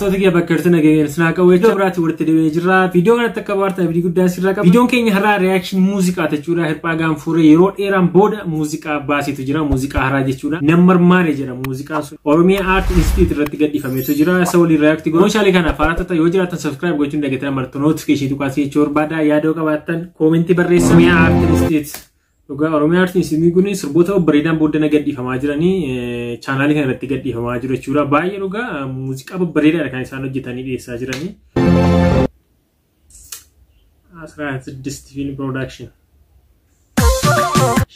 Hordoftoota kiyya bakka jirtu nageenya sinaa qabu jechuudha. Biraatti walitti deebi'ee jirra. Viidiyoo kanatti akka bartan abdii guddaa sirraa qaba. Viidiyoon keenya har'aa reaction muuziqaa jechuudha. Hirphaa Gaanfuree yeroo dheeraan booda muuziqaa baasitu jira. Muuziqaa haaraa jechuudha. Nammarmaare jedha muuziqaan sun. Oromiyaa Art Institute irratti gadhiifametu jira. Isa waliin react godhu. Meeshaalee kanaaf haaraa yoo jiraatan subscribe gochuun dagataan martu notification tuqaasii jechuu barbaada. Yaada qabaattan koomentii barreessaa. Oromiyaa Art Institute. Dhugaa Oromiyaa Art Institute kun sirboota babbareedaan booddana gadhiifamaa jiranii chaanaalii kana irratti gadhiifamaa jiru jechuudha. Baay'ee dhugaa muuziqaa babbareedaadha kan isaan hojjetanii dhiyeessaa jiranii. 16 Film Production.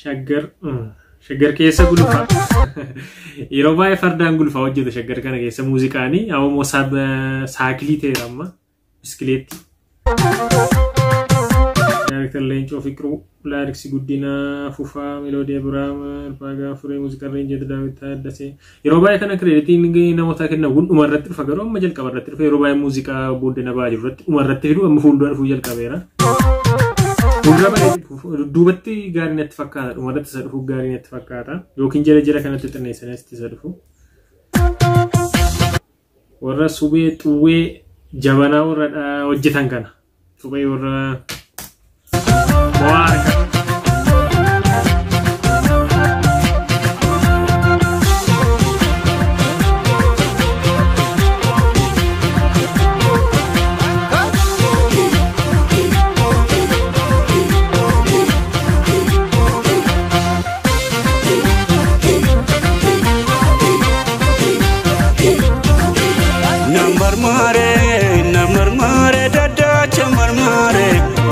Shaggar Shaggar keessa gulufaa. Yeroo baay'ee fardaan gulufaa hojjetu Shaggar kana keessa muuziqaanii. Amma immoo saayikilii ta'eera amma biskileetti. Director Leencoo Fiqiruu, Lyrics Guddinaa Fufaa, Melody Abiraam, Hirphaa Gaanfuree, Muuziqaa Reenjeet Daawit Taaddasee. Yeroo baay'ee kana creditiin namoota kennan kun dhuma irratti dhufa garuu amma jalqaba irratti dhufa. Yeroo baay'ee muuziqaa booddee ba'aa jiru irratti dhuma irratti fidu amma fuuldura dhufuu jalqabeera. Fuuldura baay'ee duubatti gaarii natti fakkaata. Dhuma irratti isa dhufu gaarii natti fakkaata. Yookiin jala jala kanatti xinneessanii asitti isa dhufu. Warra suphee xuwwee jabanaa warra hojjetan kana. Suphee warra Warga. Nammarmaare, daddacha marmaare,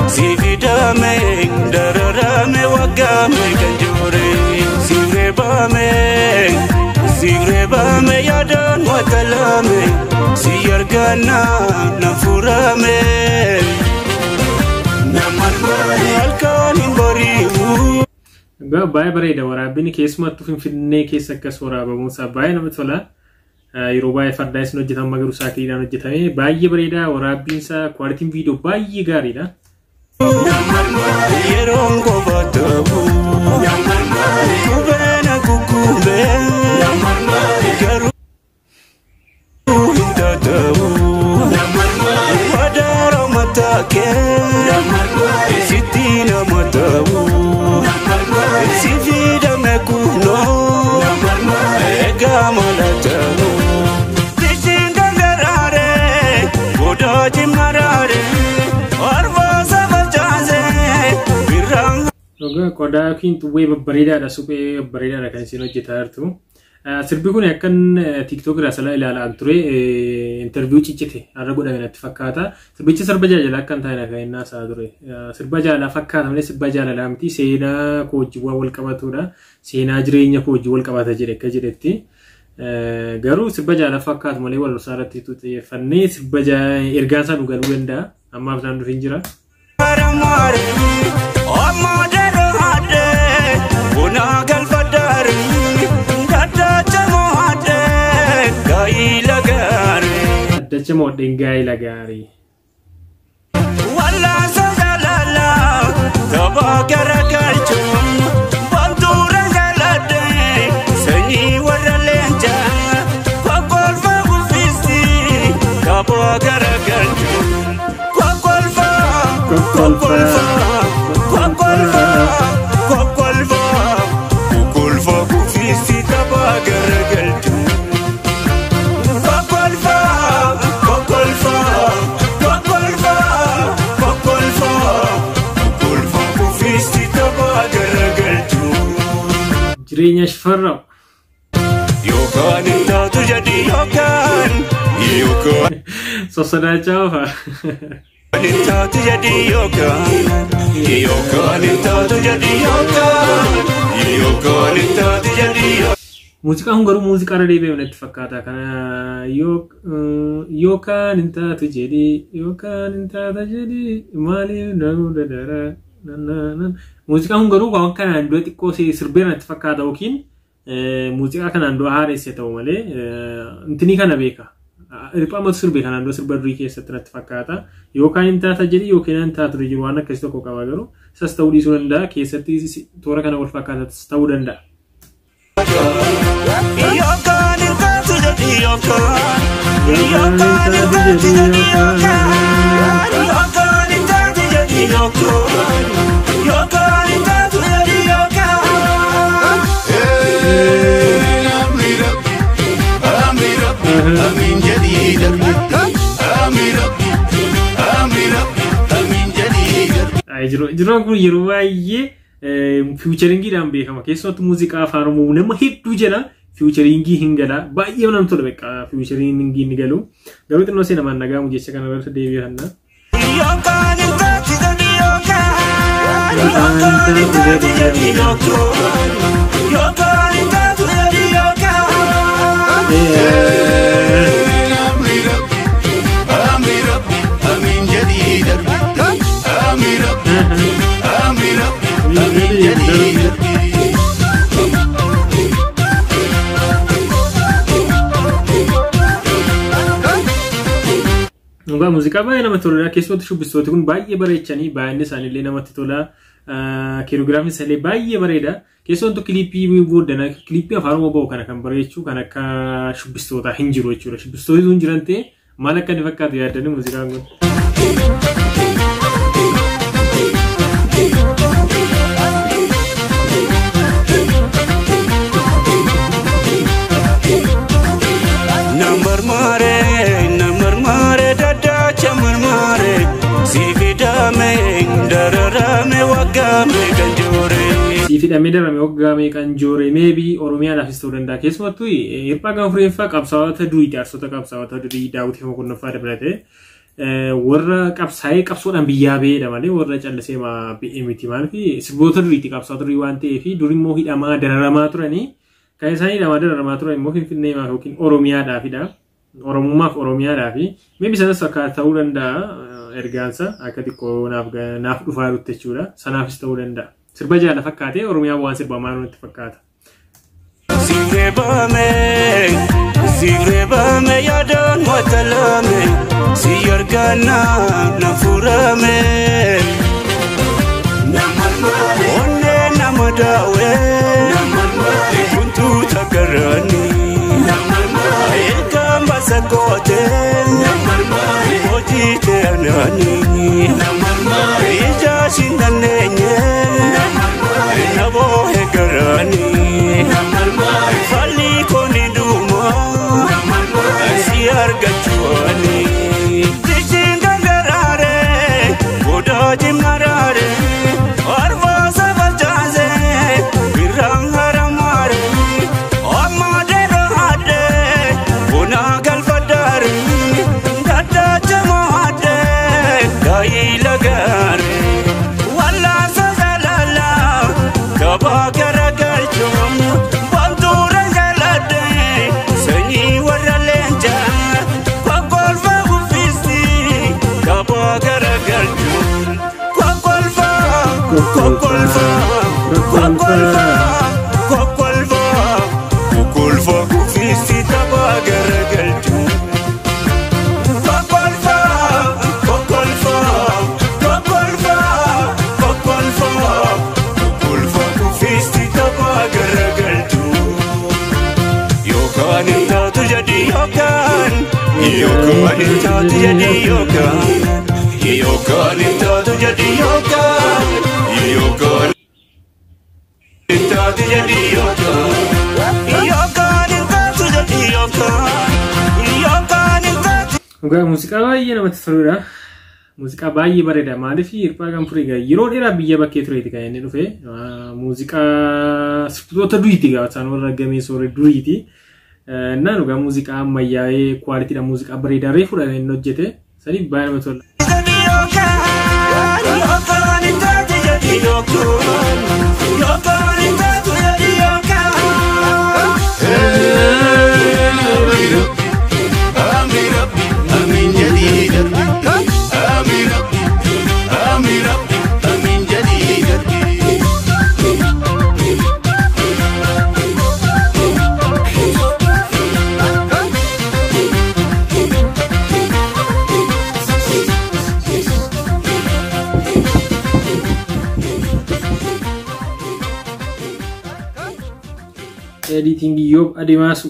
si fidame, dararame, waggaame kan joore. Si reebame, si reebame, yaadaan watalame, si argannaa na furame. Nammarmaare halkan hin bari'u. Baay'ee bareeda waraabbiin keessumattuu Finfinnee keessa akkas waraabamuun isaa baay'ee namatti tola. Yeroo baay'ee fardaa isin hojjetama garuu saayikiliidhaan hojjetame baay'ee bareeda waraabbiin isaa qualityn viidiyoo baay'ee gaariidha. Yeroon kophaa ta'u qubeena kukkuubee garuu hin taata'u. Madaara mataa kee sitti nama ta'u si fidame kunoo egaa mala ta'u. Bishin gangaraare godhaa jimaraare arfaasa facaase birraan. Dhugaa qodaa yookiin xuwwee babbareedaadha suphee babbareedaadha kan isin hojjetaa jirtu. Sirbi kun akkan TikTok irraa sala ilaalaa ture interview ciccite har'a godhame natti fakkaata. Sirbichi sirba jaalalaa akka hin taane kan inni haasa'aa ture. Sirba jaalalaa fakkaata malee sirba jaalalaa miti seenaa koo wajjin waan wal qabatudha. Seenaa jireenya koo wajjin wal qabata jedhe akka jedhetti. Garuu sirba jaalalaa fakkaatu malee wal isaa irratti xiyyeeffannee sirba ergaan isaa nu galuu danda'a. Ammaaf isaan dhufin jira. Addacha moodheen gaa'ela gaarii. Wallaansa jaalalaa taphaa garagalchuun wantuura jaaladhee sanyii warra leencaa kokkolfa kuffisti taphaa garagalchuun kokkolfa kokkolfa kokkolfa kokkolfa kokkolfa kuffisti taphaa garagalchuun. Kokkolfa kokkolfa kokkolfa kokkolfa kokkolfa kuffisti taphaa garagalchuun. Jireenya shifarraa. Yookaan hin taatu jedhi yookaan yookaan Sossodaachaa ofa. hin taatu jedhi yookaan yookaan hin taatu jedhi yookaan yookaan hin taatu jedhi yookaan. Muuziqaan kun garuu muuziqaa irra deebi'e natti fakkaata. Kana yookaan hin taatu jedhi yookaan hin taata jedhi maaliif nama dadara. Muuziqaan kun garuu waan kanaan dura xiqqoo sirbeera natti fakkaata yookiin muuziqaa kanaan dura haaresse ta'u malee intinii kana beeka. Hirphaamatu sirbe kanaan dura sirba durii keessatti natti fakkaata. Yookaan hin taata jedhi yookiin hin taatu jiru waan akkasii tokko qaba garuu isas ta'uu dhiisuu danda'a keessatti toora kana wal fakkaatas ta'uu danda'a. Yookaan hin taatu jedhi yookaan Yookaan hin taatu jedhi yookaan. Yookaan hin taatu jedhi yookaan. Yookaan hin taatu jedhi yookaan. Amri Rabbi, amri Rabbi, amiin jedhii darbi. Amri Rabbi, amri Rabbi, amiin jedhii darbi. Jiroon kun yeroo baay'ee featuringiidhaan beekama. Keessumattuu muuziqaa afaan Oromoo nama hedduu jala featuringii hin gala. Baay'ee namatti tola beekaa featuringii inni galu. Garuu xinnoo see namaan nagaamu jecha kana irratti deebi'anna. Yookaan hin taatu jedhi yookaan. Yookaan hin taatu jedhi yookaan. Yookaan hin taatu jedhi yookaan. Amri Rabbi, amri Rabbi, amiin jedhii darbi. Amri Rabbi, amri Rabbi, amiin jedhii darbi. Dhugaa muuziqaa baay'ee namatti toludha. Keessumattuu shubbistooti kun baay'ee bareechanii baay'inni isaaniillee namatti tola. Choreographiin isaallee baay'ee bareeda. Keessumattuu clipii booddana clipii afaan Oromoo bahu kana kan bareechu kan akka shubbistootaa hin jiru jechuudha. Shubbistooti sun jiran ta'e maal akka inni fakkaatu yaaddanii muuziqaan kun. Namarmare, namarmare, dadacha marmare, si fidame, dararame, wagame, ganjore. Siif hidhamee darame waggaa kan joore maybe Oromiyaadhaafis ta'uu danda'a. Keessumattuu Hirphaa Gaanfuree qabsaa'ota durii jaarsota qabsaa'ota durii Daawwitii fi Mokonnoffaa dabalatee warra qabsaa'ee qabsoodhaan biyyaa ba'edha malee warra callisee ba'e miti. Maaliif sirboota duriiti qabsaa'ota durii waan ta'eef durimmoo hidhamaa dararamaa turanii kan isaan hidhamaa dararamaa turan immoo Finfinnee yookiin Oromiyaadhaafidha. Oromummaaf Oromiyaadhaafi maybe sanas akka ta'uu danda'a ergaansa akka xiqqoo naaf dhufaa jirutti jechuudha. Sanaafis ta'uu danda'a. Sirba jaala fakkaatee Oromiyaa waan sirbamaa natti fakkaata. Sirreebame, sirreebame, yaadaan watalame, si argana na furame. Onnee nama daawwe, kuntuu tagarani. Ilkaan basa goote, hojii ta'anii. Ija siin dandeenye, na boohe garani. Falli koni duuma, si argachuani. Ishiin gangaraare, godaaji maraare, arfaasa facaase, birraan haramaare. Amma deeroo haadde, bunaa galfadaare, daddacha mo'adde, gaayila gaare. Wallaasa jaalala, kabaa garagalchuun, wantuura jaaladde, sanyii warra leencaa, kokkolfa kuffisti, kabaa garagalchuun. Kokkolfa, kokkolfa, kokkolfa, kokkolfa, kokkolfa kuffisti kabaa garagalchuun. Kokkolfa, kokkolfa, kokkolfa, kokkolfa, kokkolfa kuffisti kabaa garagalchuun. Yookaan hin taatu jedhi yookaan, yookaan hin taatu jedhi yookaan, Yookaan hin taatu jedhi yookaan, yookaan hin taatu jedhi yookaan. Yookaan hin taatu jedhi yookaan, yookaan hin taatu. Dhugaa muuziqaa baay'ee namatti toludha. Muuziqaa baay'ee bareeda. Maaliif Hirphaa Gaanfuree egaa yeroo dheeraa biyya bakkee tureeti kan inni dhufe. Muuziqaa sirbitoota duriiti gaafa isaan warra gameessa warra duriiti. Innaan dhugaa muuziqaa ammayyaa'ee qualitydha muuziqaa bareedaa reefuudha kan inni hojjete. Saniif baay'ee namatti tola. Jedhi yookaan, yookaan hin taatu jedhi yookaan, yookaan hin taatu jedhi yookaan. Amri Rabbi, amri Rabbi, amiin jedhii darbi. Amri Rabbi, amri Rabbi, amiin jedhii darbi. Editing Yob Adimasu.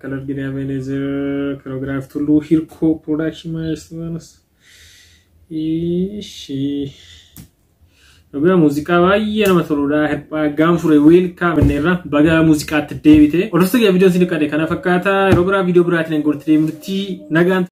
Color Gina Manager, Choreograph Tulu Hirko, Production Maestros. Ishi. Dhugaa muuziqaa baay'ee nama toludha. Hirphaa Gaanfuree welcome inneerra baga muuziqaatti deebite. Hordoftoota viidiyoon isin qabe kana fakkaata. Yeroo biraa viidiyoo biraatiin hin gorti deemnutti nagaan.